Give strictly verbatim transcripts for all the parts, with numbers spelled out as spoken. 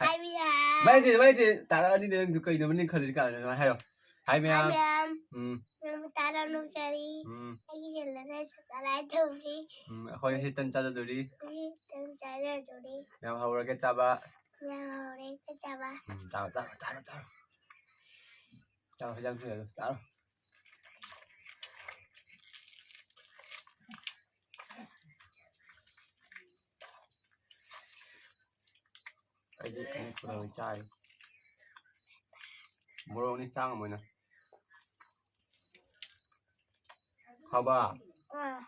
ꯍꯥꯏ ꯃꯌꯥꯝ꯫ ꯃꯥꯏꯗꯤ, ꯃꯥꯏꯗꯤ ꯇꯥꯔꯛꯑꯅꯤꯅꯦ ꯅꯪꯁꯨ꯫ ꯀꯩꯅꯣ ꯃꯅꯤꯡ ꯈꯜꯂꯤꯁꯤ ꯀꯥꯟꯗ? ꯑꯗꯨꯃꯥꯏꯅ ꯍꯥꯏꯔꯣ꯫ ꯍꯥꯏ ꯍꯥꯏ ꯃꯌꯥꯝ꯫ ꯃꯌꯥꯝ꯫ ꯎꯝ꯫ ꯅꯪꯕꯨ ꯇꯥꯔꯛ ꯅꯨꯡꯆꯔꯤ꯫ ꯎꯝ꯫ ꯑꯩꯒꯤ channel ꯗ subscribe ꯇꯧꯕꯤ꯫ ꯎꯝ, ꯑꯩꯈꯣꯏ ꯉꯁꯤ ꯇꯟ ꯆꯥꯖꯗꯣꯔꯤ꯫ ꯑꯩ ꯇꯟ ꯆꯥꯖꯗꯣꯔꯤ꯫ ꯌꯥꯝ ꯍꯧꯔꯒꯦ ꯆꯥꯕ꯫ ꯌꯥꯝ ꯍꯧꯔꯒꯦ ꯆꯥꯕ꯫ ꯎꯝ, ꯆꯥꯔꯣ, ꯆꯥꯔꯣ, ꯆꯥꯔꯣ, ꯆꯥꯔꯣ꯫ ꯆꯥꯔꯣ, ꯍꯤꯟꯖꯥꯡꯁꯨ ꯂꯩꯔꯦ, ꯆꯥꯔꯣ꯫ ꯑꯩꯗꯤ ꯑꯃꯦꯠꯄꯗ ꯑꯣꯏꯅ ꯆꯥꯔꯤ꯫ ꯃꯣꯔꯣꯛꯅꯤ ꯆꯥ ꯉꯝꯃꯣꯏꯅ꯫ ꯍꯥꯎꯕ? ꯑꯥ꯫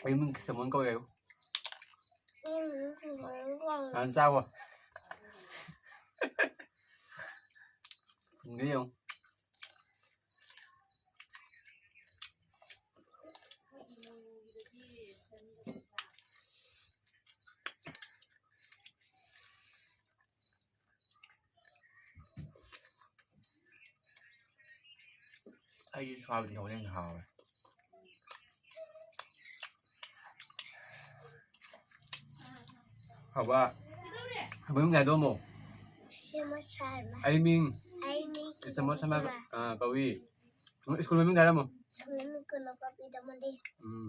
ꯑꯩ ꯃꯤꯡ ꯀ꯭ꯔꯤꯁꯅꯃꯣꯍꯟ ꯀꯧꯋꯦ ꯍꯥꯏꯌꯨ꯫ ꯎꯝ, ꯎꯝ, ꯎꯝ, ꯎꯝ꯫ ꯍꯥꯟꯅ ꯆꯥꯎꯋꯣ꯫ ꯐꯨꯟꯒ ꯌꯦꯡꯉꯨ꯫ ꯑꯩꯗꯤ ꯁꯣꯌꯥꯕꯤꯟ ꯊꯣꯡꯕꯅ ꯍꯦꯟꯅ ꯍꯥꯎꯋꯦ꯫ ꯍꯥꯎꯕ꯫ ꯃꯃꯤꯡ ꯍꯥꯏꯗꯣꯛꯑꯝꯃꯣ꯫ ꯀ꯭ꯔꯤꯁꯅꯃꯣꯍꯟ ꯁꯔꯃ꯫ ꯑꯩ ꯃꯤꯡ ꯑꯩ ꯃꯤꯡ ꯀ꯭ꯔꯤꯁꯅꯃꯣꯍꯟ ꯁꯔꯃ, ꯀ꯭ꯔꯤꯁꯅꯃꯣꯍꯟ ꯁꯔꯃ꯫ ꯑ, ꯀꯧꯏ꯫ ꯅꯪ ꯁ꯭ꯀꯨꯜ ꯃꯃꯤꯡ ꯍꯥꯏꯔꯝꯃꯣ꯫ ꯁ꯭ꯀꯨꯜ ꯃꯃꯤꯡ ꯀꯣꯂꯣꯄꯥꯄꯤ ꯗꯃꯣꯂꯤ꯫ ꯎꯝ꯫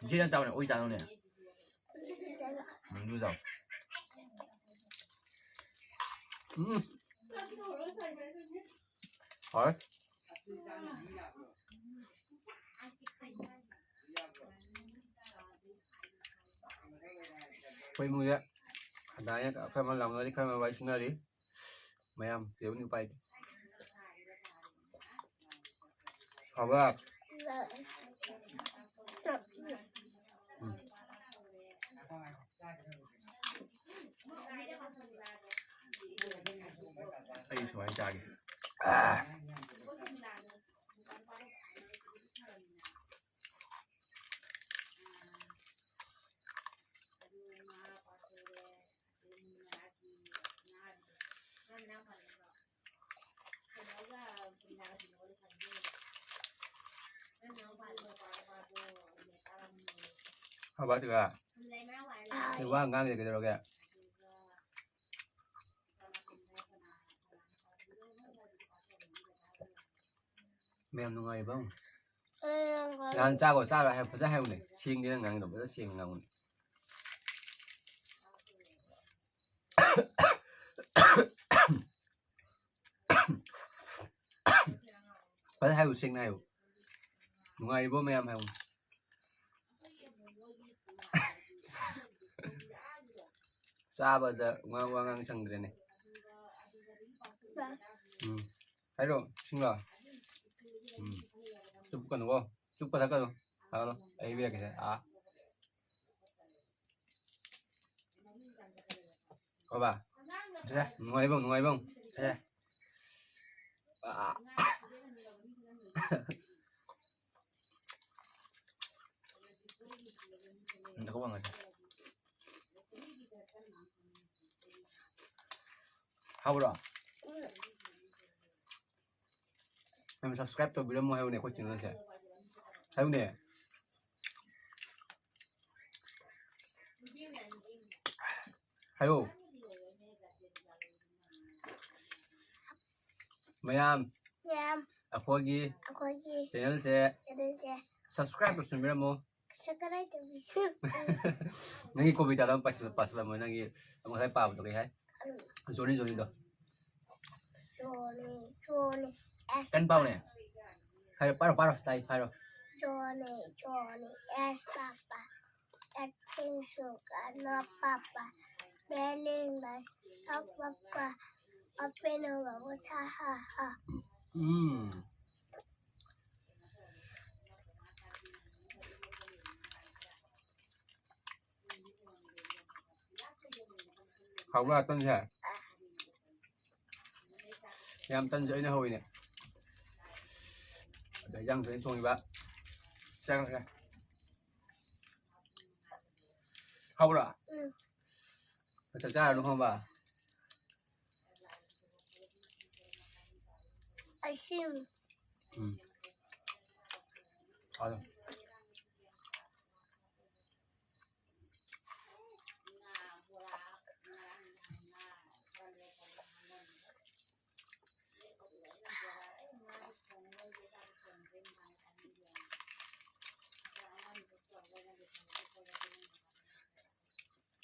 ꯏꯆꯦ, ꯅꯪ ꯆꯥꯎꯅꯦ, ꯑꯣꯏ ꯆꯥꯅꯨꯅꯦ꯫ ꯎꯝ, ꯑꯗꯨ ꯆꯥꯎ꯫ ꯎꯝ꯫ ꯍꯥꯎꯋꯦ꯫ ꯑꯩꯈꯣꯏ ꯏꯃꯨꯡꯁꯦ ꯑꯗꯥꯏꯅ ꯈꯔ ꯑꯃ ꯂꯥꯎꯅꯔꯤ, ꯈꯔ ꯑꯃ ꯋꯥꯔꯤ ꯁꯨꯅꯔꯤ꯫ ꯃꯌꯥꯝ ꯂꯩꯕꯅꯤ ꯎꯄꯥꯏ ꯂꯩꯇꯦ꯫ ꯍꯥꯎꯕ꯭ꯔꯥ? ꯎꯝ꯫ ꯑꯩ ꯁꯨꯃꯥꯏꯅ ꯆꯥꯒꯦ꯫ ꯑꯥ꯫ ꯍꯥꯎꯕ ꯑꯗꯨꯒ? ꯑꯩ ꯋꯥ ꯉꯥꯡꯗꯦ ꯀꯩꯗꯧꯔꯒꯦ? ꯃꯌꯥꯝ ꯅꯨꯡꯉꯥꯏꯔꯤꯕ ꯍꯪꯉꯨ꯫ ꯅꯍꯥꯟ ꯆꯥꯈꯣ, ꯆꯥꯔꯣꯏ ꯍꯥꯏ, ꯐꯖꯅ ꯍꯥꯏꯌꯨꯅꯦ꯫ ꯁꯦꯡꯗꯦ ꯅꯪ ꯉꯥꯡꯉꯤꯗꯣ, ꯐꯖꯅ ꯁꯦꯡꯅ ꯉꯥꯡꯉꯨꯅꯦ꯫ ꯐꯖꯅ ꯍꯥꯏꯌꯨ, ꯁꯦꯡꯅ ꯍꯥꯏꯌꯨ꯫ ꯅꯨꯡꯉꯥꯏꯔꯤꯕꯣ ꯃꯌꯥꯝ ꯍꯥꯏꯌꯨ꯫ ꯆꯥꯕꯗ ꯋꯥ, ꯋꯥ ꯉꯥꯡ ꯁꯪꯗ꯭ꯔꯦꯅꯦ꯫ ꯎꯝ꯫ ꯍꯥꯏꯔꯣ, ꯁꯤꯡꯂꯣ? ꯎꯝ꯫ ꯆꯨꯞꯀꯅꯨꯀꯣ꯫ ꯆꯨꯞꯄ ꯊꯛꯀꯅꯨ꯫ ꯊꯛꯀꯅꯨ꯫ ꯑꯩ ꯄꯤꯔꯛꯀꯦꯁꯦ꯫ ꯑꯥ꯫ ꯀꯣꯕ꯫ ꯁꯦ, ꯅꯨꯡꯉꯥꯏꯕꯧ, ꯅꯨꯡꯉꯥꯏꯕꯧ꯫ ꯁꯦ꯫ ꯑꯥ꯫ ꯍꯥꯎꯕ꯭ꯔꯣ? ꯃꯌꯥꯝ subscribe ꯇꯧꯕꯤꯔꯝꯃꯣ ꯍꯥꯏꯌꯨꯅꯦ ꯑꯩꯈꯣꯏ channelꯁꯦ꯫ ꯍꯥꯏꯌꯨꯅꯦ꯫ ꯍꯥꯏꯌꯣ꯫ ꯃꯌꯥꯝ ꯃꯌꯥꯝ ꯑꯩꯈꯣꯏꯒꯤ ꯑꯩꯈꯣꯏꯒꯤ channelꯁꯦ channelꯁꯦ subscribe ꯇꯧꯁꯟꯕꯤꯔꯝꯃꯣ꯫ Subscribe ꯇꯧꯕꯤꯁꯨ꯫ ꯅꯪꯒꯤ ꯀꯣꯕꯤꯇꯥꯗꯣ ꯑꯃ ꯄꯥꯁꯤꯜꯂ-, ꯄꯥꯁꯤꯜꯂꯝꯃꯣ꯫ ꯅꯪꯒꯤ ꯉꯁꯥꯏ ꯄꯥꯕꯗꯣ ꯀꯩ ꯍꯥꯏ? ꯖꯣꯅꯤ, ꯖꯣꯅꯤꯗꯣ꯫ ꯖꯣꯅꯤ, ꯖꯣꯅꯤ, ꯑꯦꯁ ꯀꯟ ꯄꯥꯎꯅꯦ꯫ ꯍꯥꯏꯔꯣ, ꯄꯥꯔꯣ, ꯄꯥꯔꯣ꯫ ꯇꯥꯏ, ꯍꯥꯏꯔꯣ꯫ Johnny, Johnny, yes, Papa. Eating sugar, no, Papa. Telling lies, no, Papa. Open your mouth, ha, ha, ha. ꯎꯝ꯫ ꯍꯥꯎꯕ꯭ꯔꯥ ꯇꯟꯁꯦ? ꯌꯥꯝ ꯇꯟꯁꯦ ꯑꯩꯅ ꯍꯧꯋꯤꯅꯦ꯫ ꯑꯗ ꯏꯟꯖꯥꯡꯁꯨ ꯑꯩꯅ ꯊꯣꯡꯉꯤꯕ꯫ ꯆꯥꯔꯁꯦ꯫ ꯍꯥꯎꯕ꯭ꯔꯥ? ꯎꯝ꯫ ꯆꯥꯛ ꯆꯥꯔꯅꯨ ꯈꯪꯉꯕ? ꯑꯁꯤꯝ꯫ ꯎꯝ꯫ ꯍꯥꯎ꯫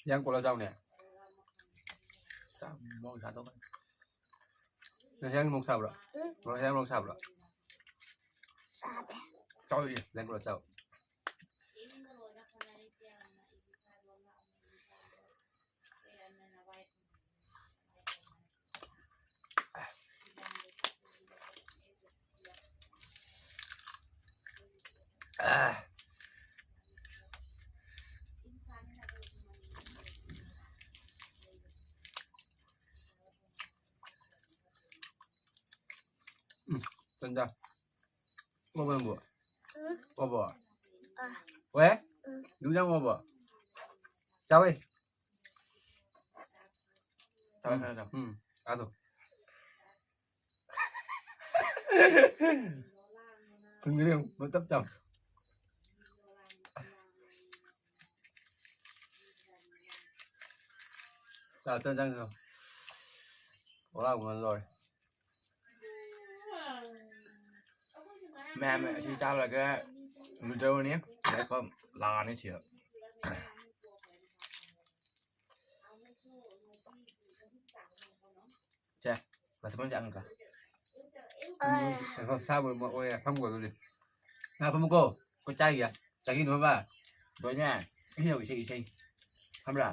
ꯌꯥꯝ ꯀꯣꯠꯂ ꯆꯥꯎꯅꯦ꯫ ꯆꯥ-, ꯃꯣꯔꯣꯛ ꯁꯥꯗꯧꯕ꯫ ꯅꯪ ꯍꯤꯟꯖꯥꯡ ꯃꯣꯔꯣꯛ ꯁꯥꯕ꯭ꯔꯣ? ꯎꯝ꯫ ꯃꯣꯔꯣꯛ ꯍꯤꯟꯖꯥꯡ ꯃꯣꯔꯣꯛ ꯁꯥꯕ꯭ꯔꯣ? ꯁꯥꯗꯦ꯫ ꯆꯥꯎ, ꯏ, ꯍꯤꯟꯖꯥꯡ ꯀꯣꯠꯂ ꯆꯥꯎ꯫ ꯑꯥ꯫ ꯎꯝ, ꯇꯟꯖꯥ꯫ ꯑꯣꯕ ꯅꯪꯕꯨ? ꯎꯝ꯫ ꯑꯣꯕ? ꯑꯥ꯫ ꯑꯣꯑꯦ? ꯎꯝ꯫ ꯅꯨꯃꯤꯗꯥꯡ ꯑꯣꯕ? ꯆꯥꯎꯋꯦ꯫ ꯆꯥꯎꯋꯦ, ꯎꯝ꯫ ꯆꯥꯎꯋꯦ, ꯆꯥꯎꯋꯦ꯫ ꯎꯝ, ꯑꯗꯣ꯫ ꯊꯨꯝꯒ꯭ꯔꯦ ꯌꯦꯡꯉꯨ, ꯃꯇꯞ ꯇꯞ꯫ ꯆꯥꯛ ꯇꯪ ꯆꯪꯉꯣ꯫ ꯋꯥꯕꯅ ꯂꯣꯏꯔꯦ꯫ ꯃꯌꯥꯝ ꯑꯁꯤ ꯆꯥ ꯂꯣꯏꯔꯒ ꯂꯨꯖꯔꯨꯅꯤ꯫ ꯑꯗꯨꯒ ꯂꯥꯛꯑꯅꯤ ꯁꯤꯗ꯫ ꯁꯦ, ꯉꯁꯤ ꯄꯨꯡ ꯀꯌꯥ ꯉꯥꯏꯈꯣ? ꯑꯥ꯫ ꯉꯥꯏꯈꯣ, ꯁꯥꯕ ꯑꯃ ꯑꯣꯏꯔꯦ, ꯐꯝꯒꯣ ꯑꯗꯨꯗꯤ꯫ ꯉꯥ ꯐꯝꯃꯨꯀꯣ, ꯑꯩꯈꯣꯏ ꯆꯥꯈꯤꯒꯦ꯫ ꯆꯥꯈꯤꯅꯨ ꯍꯥꯏꯕ꯫ ꯂꯣꯏꯅ꯫ ꯏꯁꯩ ꯌꯥꯎ, ꯏꯁꯩ, ꯏꯁꯩ꯫ ꯐꯝꯕ꯭ꯔꯥ?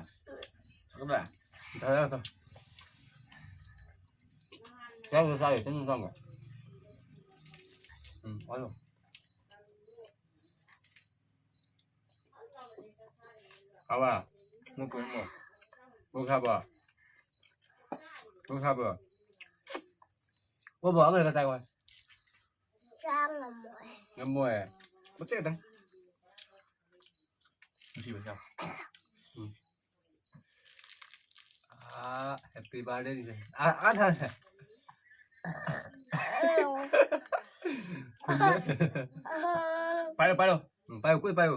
ꯐꯝꯕ꯭ꯔꯥ? ꯊꯥꯗꯔꯣ, ꯊꯥꯗꯔꯣ꯫ ꯆꯥꯔꯣ, ꯆꯥꯔꯣ, ꯇꯨꯝ ꯆꯥꯔꯣ꯫ ꯎꯝ, ꯆꯥꯔꯣ꯫ ꯑꯋꯥ, ꯅꯪ ꯀꯔꯤꯅꯣ? ꯅꯪ ꯁꯥꯕ꯭ꯔꯣ? ꯅꯪ ꯁꯥꯕ꯭ꯔꯣ? ꯑꯣ, ꯕꯕꯥ, ꯑꯃ ꯂꯩꯔꯒ ꯆꯥꯏ ꯋꯥ꯫ ꯆꯥ ꯉꯝꯃꯣꯏ꯫ ꯉꯝꯃꯣꯏ꯫ ꯃꯆꯦꯠ ꯈꯛꯇꯪ꯫ ꯅꯨꯡꯁꯤꯕ ꯆꯥꯎ꯫ ꯎꯝ꯫ ꯑꯥ, happy birthday ꯁꯦ꯫ ꯑꯥ, ꯑꯥ, ꯊꯥ, ꯊꯥ꯫ ꯄꯥꯏꯔꯣ, ꯄꯥꯏꯔꯣ꯫ ꯎꯝ, ꯄꯥꯏꯌꯨ, ꯀꯨꯏ ꯄꯥꯏꯌꯨ꯫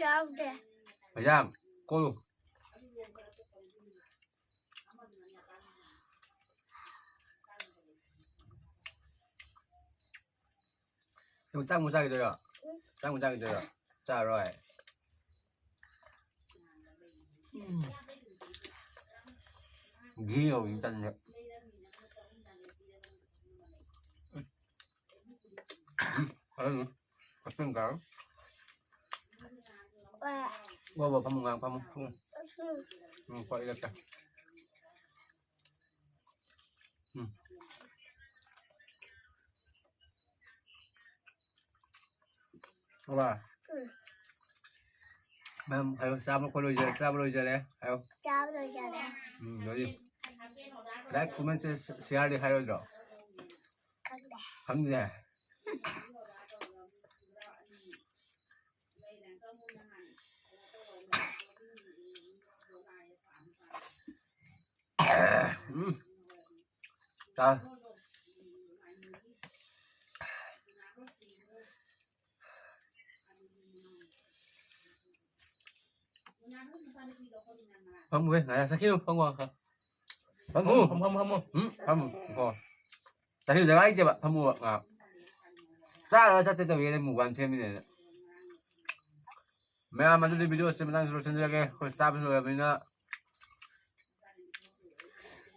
ꯌꯥꯎꯗꯦ꯫ ꯃꯌꯥꯝ, ꯀꯣꯜꯂꯨ꯫ ꯅꯪ ꯆꯥꯛ ꯑꯃꯨꯛ ꯆꯥꯈꯤꯗꯣꯏꯔꯣ? ꯆꯥꯛ ꯑꯃꯨꯛ ꯆꯥꯈꯤꯗꯣꯏꯔꯣ? ꯆꯥꯔꯣꯏ꯫ ꯎꯝ꯫ ꯘꯤ ꯌꯧꯕꯤ ꯇꯟꯁꯦ꯫ ꯎꯝ꯫ ꯐꯖꯅ ꯀꯛꯆꯤꯡ ꯀꯥꯔꯣ꯫ ꯋꯥ ꯋꯥ ꯐꯝꯃꯨ ꯉꯥꯏꯍꯥꯛ ꯐꯝꯃꯨ꯫ ꯎꯝ꯫ ꯎꯝ, ꯀꯣ ꯏꯔꯛꯀꯦ꯫ ꯎꯝ꯫ ꯍꯣꯏ꯫ ꯎꯝ꯫ ꯃꯌꯥꯝ ꯍꯥꯏꯌꯣ, ꯆꯥꯕ ꯈꯣꯠ ꯂꯣꯏꯖꯔꯦ, ꯆꯥꯕ ꯂꯣꯏꯖꯔꯦ ꯍꯥꯏꯌꯣ꯫ ꯆꯥꯕ ꯂꯣꯏꯖꯔꯦ꯫ ꯎꯝ, ꯂꯣꯏꯔꯦ꯫ Like, comment, share, share ꯗꯤ ꯍꯥꯏꯔꯣꯏꯗ꯭ꯔꯣ? ꯈꯪꯗꯦ꯫ ꯈꯪꯗꯦ꯫ ꯎꯝ꯫ ꯆꯥ꯫ ꯐꯝꯃꯨꯍꯦ, ꯉꯥꯏꯍꯥꯛ ꯆꯠꯈꯤꯅꯨ, ꯐꯝꯃꯨ ꯉꯥꯏꯍꯥꯛ꯫ ꯐꯝꯃꯨ, ꯐꯝꯃꯨ, ꯐꯝꯃꯨ, ꯐꯝꯃꯨ꯫ ꯎꯝ, ꯐꯝꯃꯨ꯫ ꯍꯣ꯫ ꯆꯠꯈꯤꯅꯨ, ꯖꯒꯥ ꯂꯩꯇꯦꯕ, ꯐꯝꯃꯨꯕ ꯉꯥꯏꯍꯥꯛ꯫ ꯆꯥꯔꯒ ꯆꯠꯇꯦ ꯇꯧꯕꯤꯔꯦ, mukbang ꯁꯦꯝꯃꯤꯅꯦꯅ꯫ ꯃꯌꯥꯝ ꯑꯗꯨꯗꯤ video ꯁꯦ ꯃꯇꯥꯡꯁꯤꯗ ꯂꯣꯏꯁꯤꯟꯖꯔꯒꯦ꯫ ꯑꯩꯈꯣꯏ ꯆꯥꯕꯁꯨ ꯂꯣꯏꯔꯕꯅꯤꯅ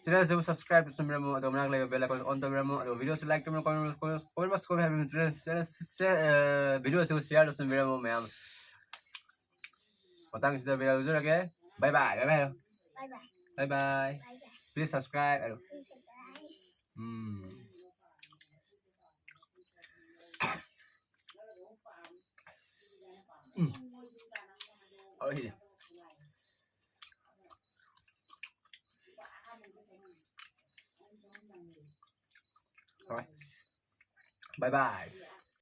channel ꯁꯤꯕꯨ subscribe ꯇꯧꯁꯟꯕꯤꯔꯝꯃꯨ, ꯑꯗꯨꯒ ꯃꯅꯥꯛ ꯂꯩꯕ bell icon on ꯇꯧꯕꯤꯔꯝꯃꯨ, ꯑꯗꯨꯒ video ꯁꯤ like ꯇꯧꯕꯤꯔꯝꯃꯨ, comment, comment, comment ꯍꯥꯏꯕꯤꯔꯝꯃꯨ, channel, channel, ꯁꯦ-, ꯑ, video ꯁꯤꯕꯨ share ꯇꯧꯁꯟꯕꯤꯔꯝꯃꯨ ꯃꯌꯥꯝ꯫ ꯃꯇꯥꯡꯁꯤꯗ video ꯂꯣꯏꯖꯔꯒꯦ꯫ Bye bye, bye bye ꯍꯥꯏꯔꯣ꯫ Bye bye. Bye bye. Bye bye. Please subscribe ꯍꯥꯏꯔꯣ꯫ Please subscribe. ꯎꯝ꯫ ꯎꯝ꯫ ꯍꯣꯏ꯫ Bye bye.